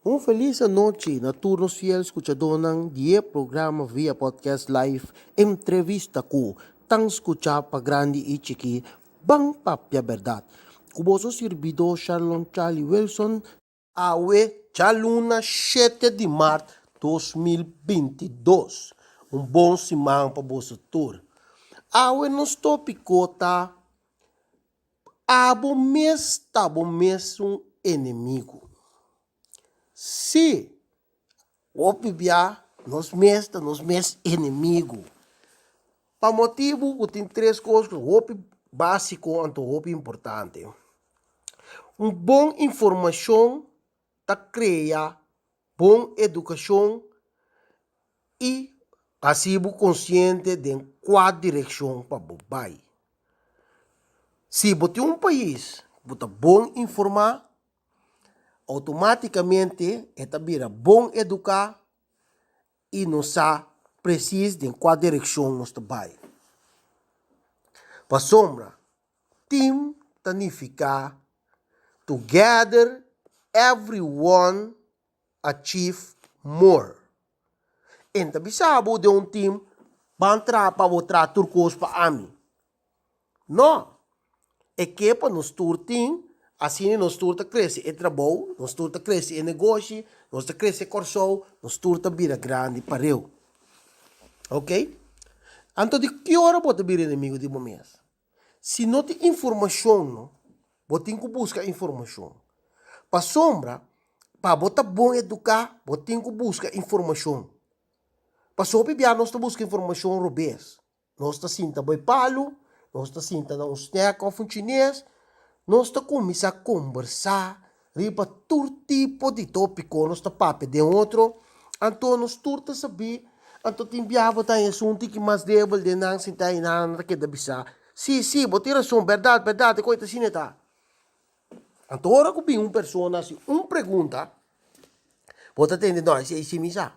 Un felis anochi na tur nos fiel skuchadónan di e programa via podcast live Entrevista ku tan skuchá pa grandi i chikí Ban Papia Bèrdat ku boso sirbidó Sharlon Charlie Wilson. Awe djaluna shete di mart 2022. Un bon siman pa boso tur. Awe nos tópiko ta Abo mes ta bo mesun enemigu. Sí, hopi bia nos mes ta nos mes enemigu. Pa motibu ku tin tres kos ku hopi básiko anto hopi importante. Un bon informashon ta krea bon edukashon i hasi bo konsiente den kua direkshon pa bo bai. Si bo tin un pais ku ta bon informá, outomátikamente e ta bira bon eduká i nos sa presis den kua direkshon nos ta bai. Pasobra team ta nifiká together everyone achieve more. En ta bisa bo den un team ban traha pa bo traha tur kos pa ami. No, e ke pa nos tur tin, asina nos tur ta krese e trabou, nos tur ta krese e negoshi, nos ta krese Kòrsou, nos tur ta bira grandi pareu. Ok? Anto di ki ora bo ta bira enemigo di bo mes? Si no tin informashon no, bo tin ku buska informashon. Pasobra pa bo ta bon eduká, bo tin ku buska informashon. Pasobra hopi bia nos ta buska informashon robes. Nos ta sinta bo e palu, nos ta sinta na un snack òf un chines, nos ta kuminsá kombersá riba tur tipo di tópiko, nos ta papia den otro, anto nos tur ta sabí, anto tin biaha bo ta haña esun tiki mas debel den nan sintá i nan ta keda bisa, Sí, sí, bo tin rason, bèrdat, bèrdat, e kos ta asina e ta. Anto ora ku bin un persona hasi un pregunta, bo ta tende, no, esei sí mi sa.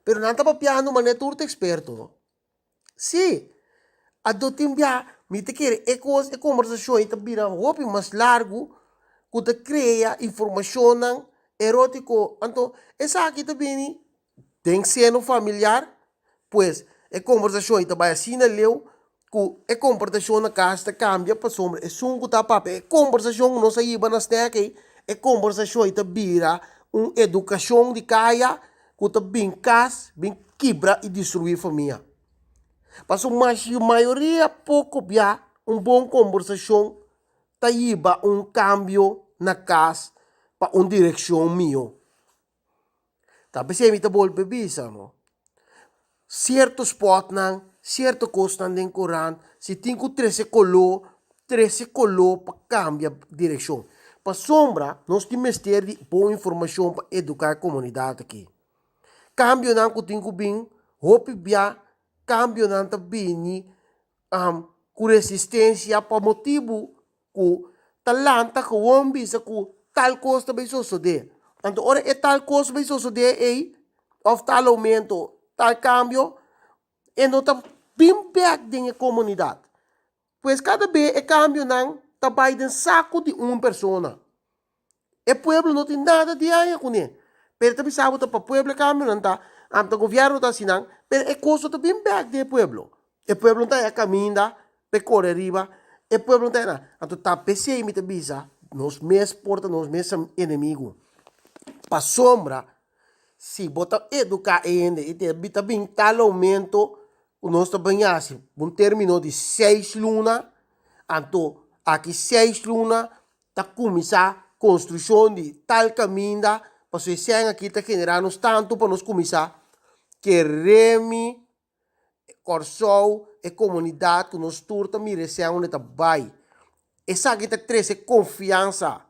Pero nan ta papiando manera tur ta eksperto, no. Sí, anto tin bia mi ta kere e kos, e kombersashon ei ta bira hopi mas largu ku ta krea informashonnan erótiko. Anto esaki ta bini den seno familiar, pues e kombersashon ei ta bai asina leu ku e komportashon na kas ta kambia pasobra esun ku ta papia e kombersashon ku nos a hiba na snèk ei, e kombersashon ei ta bira un edukashon di kaya ku ta bin kas bin kibra i destruí famia. Pasobra mayoria poko bia un bon kombersashon ta hiba un kambio na kas pa un direkshon mihó. Ta p'esei mi ta bolbe bisa no, sierto spòtnan, sierto kosnan den korant, si tin ku trese koló, trese koló pa kambia direkshon. Pasobra nos tin mester di bon informashon pa eduká e komunidat aki. Kambionan ku tin ku bin, hopi bia kambionan ta bini ku resistensia pa motibu ku ta lanta gewoon bisa ku tal kos ta bai sosodé. Anto ora e tal kos bai sosodé ei, òf tal oumento, tal kambio, e no ta bin bèk den e komunidat. Pues kada be e kambionan ta bai den saku di un persona. E pueblo no tin nada di haña kuné. Pero ta bisa bo ta pa pueblo e kambionan ta, anto gobièrnu ta hasi nan, pero e kos no ta bin bèk den e pueblo. E pueblo no ta haña kaminda pa e kore riba, e pueblo no ta haña nada. Anto ta p'esei mi ta bisa, nos mes por ta nos mes enemigu. Pasobra si bo ta eduká e hende i ta bin tal oumento ku nos ta bin hasi un término di seis luna, anto aki seis luna ta kuminsá konstrukshon di tal kaminda pasobra e sèn aki ta generá nos tantu pa nos kuminsá kere mi Kòrsou e komunidat ku nos tur ta mira e sèn unda ta bai. Esaki ta trese konfiansa.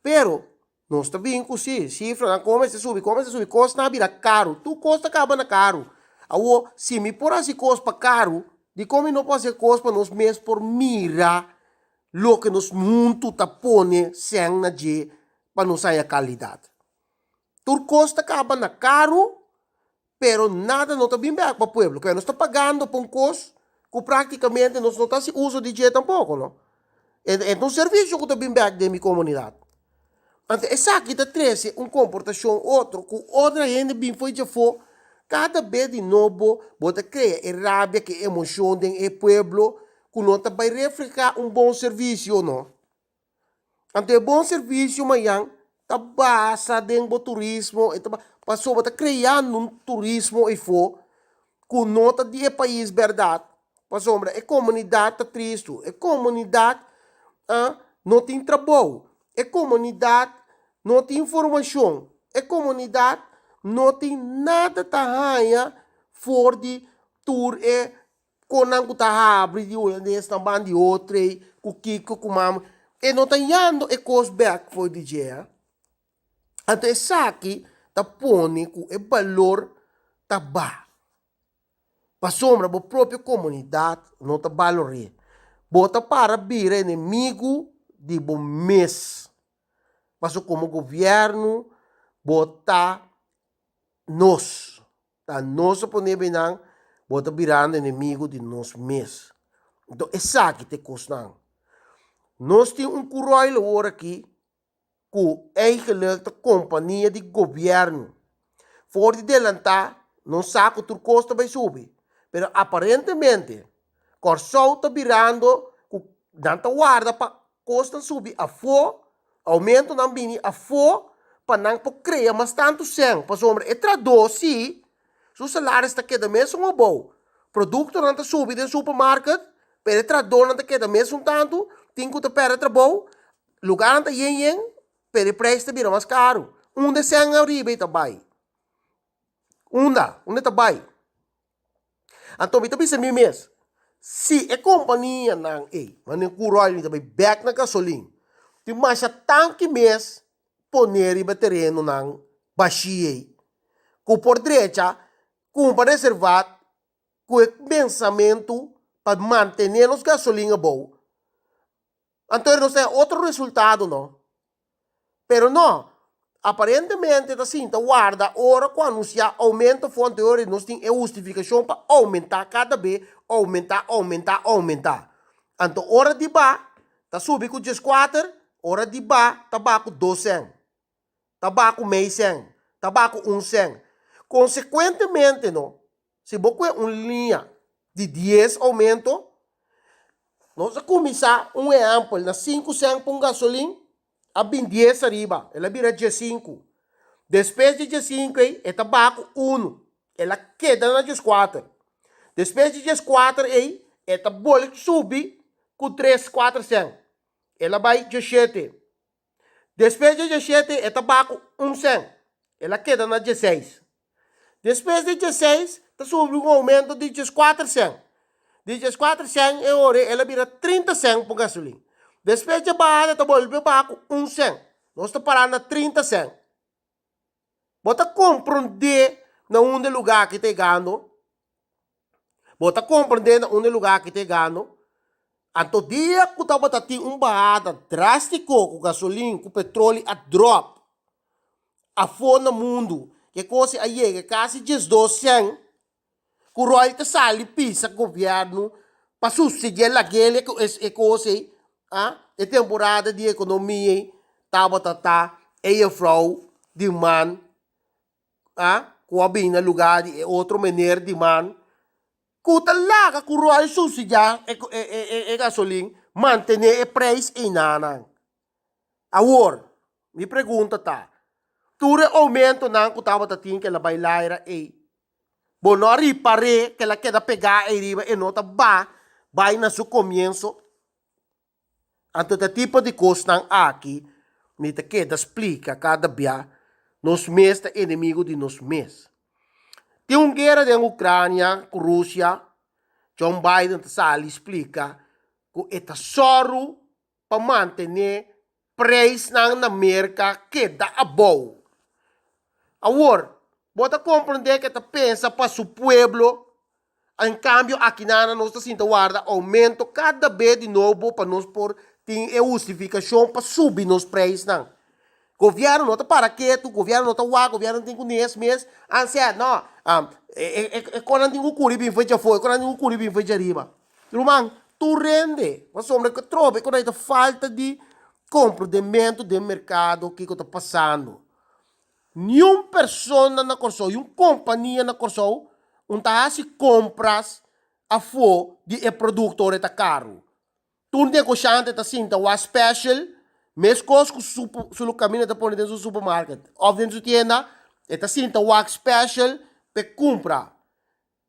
Pero nos ta bin ku si sifranan kon mester subi kon mester subi kosnan a bira karu tur kos ta kaba na karu. Awor si mi por hasi kos pa karu dikon mi no por hasi kos pa nos mes por mira loke nos huntu ta pone sèn na dje pa nos haña kalidat. Tur kos ta kaba na karu, pero nada no ta bin bèk pa pueblo. Kue nos ta pagando pa un kos ku praktikamente nos no ta hasi uso di dje tampoko no. E ta un servisio ku ta bin bèk den mi komunidat. Anto esaki ta trese un komportashon otro ku otro hende bin fo'i djafó. Kada bes di nobo bo ta krea e rabia ku e emoshon den e pueblo ku no ta bai reflehá un bon servisio no. Anto e bon servisio mañan ta basa den bo turismo, e ta pasobra bo ta kreando un turismo efo ku no ta di e pais bèrdat, pasobra e komunidat ta tristu, e komunidat no tin trabou, e komunidat no tin formashon, e komunidat no tin nada ta haña for di tur e konan ku ta habri di hulandesnan ban di otro ei ku kiko ku mama, e no ta yando e kos bèk for di dje. Anto esaki ta pone ku e balor ta baha. Pasobra bo propio komunidat no ta balor'é. Bo ta para bira enemigu di bo mes. Pasobra komo gobièrnu bo ta nos. Ta nos a pone binan, bo ta birando enemigu di nos mes. Anto esaki ta e kosnan. Nos tin un kuroil awor aki ku eigenlijk ta kompania di gobièrnu. For di delantá nos sa ku tur kos ta bai subi, pero aparentemente Kòrsou ta birando ku nan ta warda pa kosnan subi afó, oumentonan bini afó pa nan por krea mas tantu sèn, pasobra e trahadó si su salaris ta keda mesun abou, produktonan ta subi den supermarket, pero e trahadónan ta keda mesun tantu, tin ku ta pèrdè trabou, Lugarnan ta yen yen, pero e prijs ta bira mas karu. Unda e sèn ariba ei ta bai? Unda? Unda e ta bai? Anto mi ta bisa mi mes, si e kompanianan ei, manera ku Royal mi ta bai bèk na gasolin, tin masha tanki mes pone riba terenonan bashí ei, ku por drecha kumpra reservat ku e pensamentu pa mantené nos gasolin abou. Anto nos ta otro resultado no. Pero no, aparentemente ta sinta warda ora cu anuncia aumento for anterior y nos tin e hustificacion pa aumenta cada be, aumenta, aumenta, aumenta. Anto ora di ba ta subi cu dieskuater, ora di ba ta ba cu dos cen, ta ba cu mei cen, ta ba cu un cen. Consecuentemente no, Si bo kue un liña di dies oumento, nos a kuminsá un ehèmpel na sinku sèn pa un gasolin, a bin dies ariba, el a bira diesinku. Despues di diesinku ei, e ta baha ku unu, el a keda na dieskuater. Despues di dieskuater ei, e ta bolbe subi ku tres, kuater sèn, el a bai dieshete. Despues di dieshete e ta baha ku un sèn, el a keda na dieseis. Despues di dieseis ta subi un oumento di dieskuater sèn. Di dieskuater sèn e ora el a bira trinta sèn pa gasolin. Despues dje bahada ta bolbe baha ku un sèn. Nos ta pará na trinta sèn. Bo ta komprondé na unda e lugá aki ta yegando? Bo ta komprendé na unda e lugá aki ta yegando? Anto dia ku tabata tin un bahada drástiko ku gasolin ku petroli a dròp afó na mundu, ke kos a yega kasi diesdos sèn, ku Royal ta sali pisa gobièrnu pa supsidiá lag'el e kos ei, e temporada di ekonomia ei tabata ta e jefrou di man a ku a bini na lugá di e otro meneer di man ku ta laga ku ròl subsidiá e gasolin mantené e preis einanan. Awor, mi pregunta ta, tur e oumentonan ku tabata tin ku el a bai laira ei, bo no a ripar'é ku el a keda pegá ei riba e no ta ba bai na su komienso? Anto ta tipo di kosnan aki mi ta keda splika kada bia, nos mes ta enemigo di nos mes. Tin un guera den Ucrania ku Rusia, John Biden ta sali splika ku e ta sòru pa mantené preisnan na Merka keda abou. Awor, bo ta komprendé ku e ta pensa pa su pueblo En kambio akinana nos ta sinta warda oumento kada be di nobo pa nos por tin e hustifikashon pa subi nos preisnan. Gobièrnu no ta para ketu, gobièrnu no ta wak, gobièrnu tin ku nes mes ansia no, e konan tin ku kuri bin for djafó, e konan tin ku kuri bin for djariba. Ruman, tur rende, pasobra ku trobe ku ta falta di. komprondementu den merkado kiko ta pasando. Niun persona na Kòrsou, niun kompania na Kòrsou un ta hasi kompras afó di e produkto ora e ta karu. Tur negoshante ta sinta wak special, meskos ku su lo kaminda ta pone den su supermarket òf den su tienda, e ta sinta wak special pa e kumpra.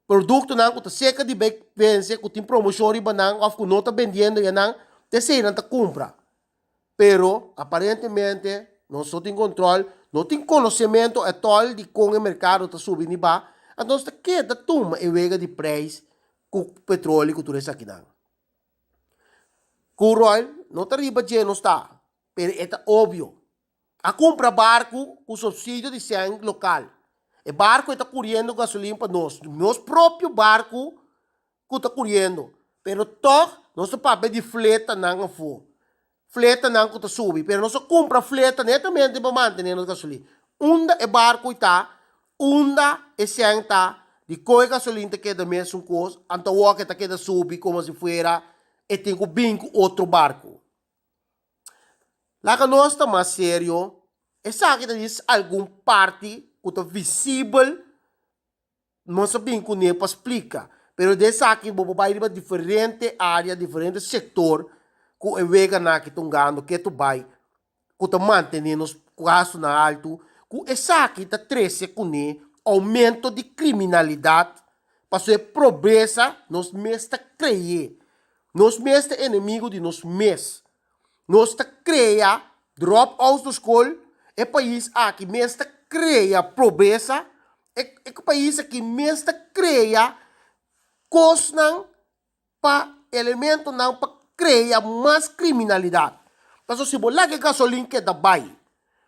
Produktonan ku ta seka di bai vense, ku tin promoshon riba nan òf ku no ta bendiendo ya nan, ta esei nan ta kumpra. Pero aparentemente nos no tin kontrol, no tin konosementu ètòl di kon e merkado ta subi ni ba, anto nos ta keda tuma e wega di preis ku petroli ku tur esakinan. Crude oil no ta riba dje nos ta, pero e ta obvio. A kumpra barku ku supsidio di sèn lokal. E barku e ta kuriendo gasolin pa nos, nos propio barku ku ta kuriendo. Pero tòg nos ta papia di fletanan afó, fletanan ku ta subi. Pero nos a kumpra fleta netamente pa mantené nos gasolin. Unda e barku ta, unda e sèn ta, dikon e gasolin ta keda mesun kos, anto awor ke ta keda subi komo si fuera e tin ku bin ku otro barku. Laga nos ta mas serio, esaki ta djis algun parti ku ta visibel nos a bin kuné pa splika, pero den esaki bo por bai riba diferente área, diferente sektor ku e weganan aki ta hungando ketu bai ku ta mantené nos gastunan altu, ku esaki ta trese kuné oumento di kriminalidat pasobra e pobresa nos mes ta kreye. Nos mes ta enemigo di nos mes. Nos ta crea drop outs na school, e pais aki mes ta crea pobresa, e pais aki mes ta crea cosnan pa elementonan pa crea mas criminalidad. Pasobra si bo laga e gasolin keda bay,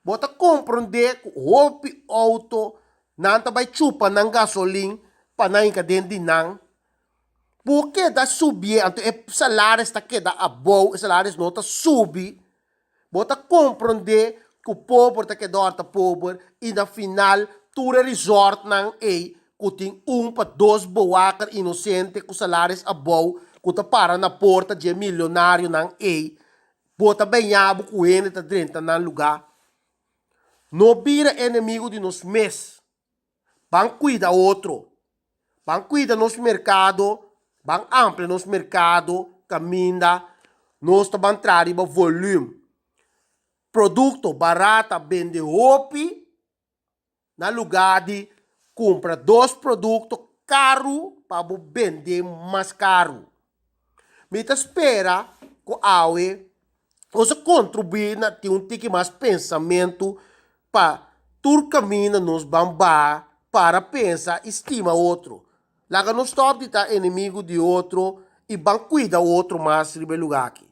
bo ta comprende cu hopi auto nan ta bay chupa nan gasolin pa nan hinca den di nan. Bo keda subié, anto e salaris ta keda abou, e salaris no ta subi. Bo ta komprondé ku pober ta keda ora ta pober i na final tur e resortnan ei ku tin un pa dos bowaker inosente ku salaris abou ku ta para na porta dje milionarionan ei, bo ta beña bo ku hende ta drenta nan lugá. No bira enemigo di nos mes. Ban kuida otro. Ban kuida nos merkado, ban amplia nos merkado kaminda nos ta ban traha riba volum. Produkto barata bende hopi na luga di kumpra dos produkto karu pa bo bende mas karu. Mi ta spera ku awe nos a kontribuí na tin un tiki mas pensamentu pa tur kaminda nos ban baha para pensa i stima otro. Laga nos stòp di ta enemigu di otro i ban kuida otro mas riba e lugá aki.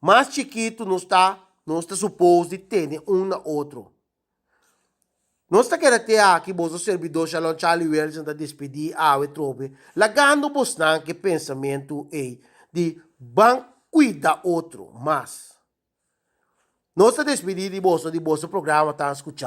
Mas chikitu nos ta, nos ta supos di tene un na otro. Nos ta keda te aki, boso serbidó Shalom Charlie Wilson ta despedí awe trobe, lagando bosnan ku e pensamentu ei di ban kuida otro mas. Nos ta despedí di boso di boso programa Tan Skuchá.